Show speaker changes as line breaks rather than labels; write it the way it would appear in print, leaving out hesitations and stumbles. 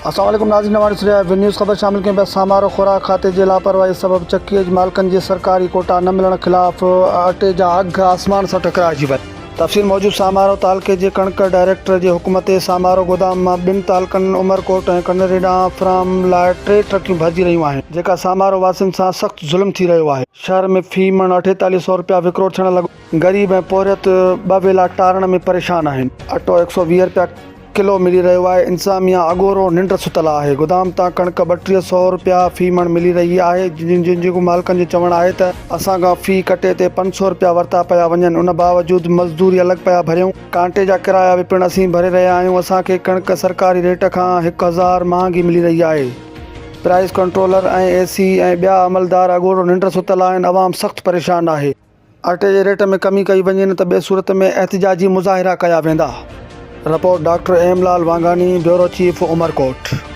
السلام عليڪم ناظرين نوان ڏسي رهيا آهيو نيوز خبر شامل ڪيون پيا سامارو خوراڪ کاتي جي لاپرواهي سبب چڪي جي مالڪن جي سرڪاري ڪوٽا نه ملڻ خلاف اٽي جا اگهه آسمان سان ٽڪرائجي ويا. تفصيل موجب سامارو تعلقي جي ڪڻڪ ڊائريڪٽر جي حڪم تي سامارو گودام مان ٻن تعلقن عمرڪوٽ ۽ ڪنري ڏانهن فراهم لاء ٽي ٽرڪيون ڀرجي رهيون آهن جيڪا سامارو واسين سان سخت ظلم ٿي رهيو آهي. شهر ۾ في مڻ اٺيتاليهه سئو رپيا وڪرو ٿيڻ لڳو. غريب ۽ پورهيت ٻه ويلا ٽارڻ ۾ پريشان آهن. اٽو هڪ سئو 20 رپيا ڪلو ملي رهيو آهي، انتظاميا اڳورو ننڊ ستل آهي، گدام تان ڪڻڪ 32 سئو رپيا في مڻ ملي رهي آهي، جن جي مالڪن جو چوڻ آهي ته اسان کان في ڪٽي تي پنج سئو رپيا ورتا پيا وڃن، ان باوجود مزدوري الڳ پيا ڀريون، ڪانٽي جا ڪرايا به پڻ اسين ڀري رهيا آهيون، اسان کي ڪڻڪ سرڪاري ريٽ کان هڪ هزار مهانگي ملي رهي آهي. پرائس ڪنٽرولر ۽ اي سي ۽ ٻيا عملدار اڳوڙو ننڊ ستل آهن، عوام سخت پريشان آهي. اٽي جي ريٽ ۾ ڪمي ڪئي وڃي نه ته ٻي صورت ۾ احتجاجي مظاهرا ڪيا ويندا. Report, doctor M Lal Wangani, bureau chief, Umerkot.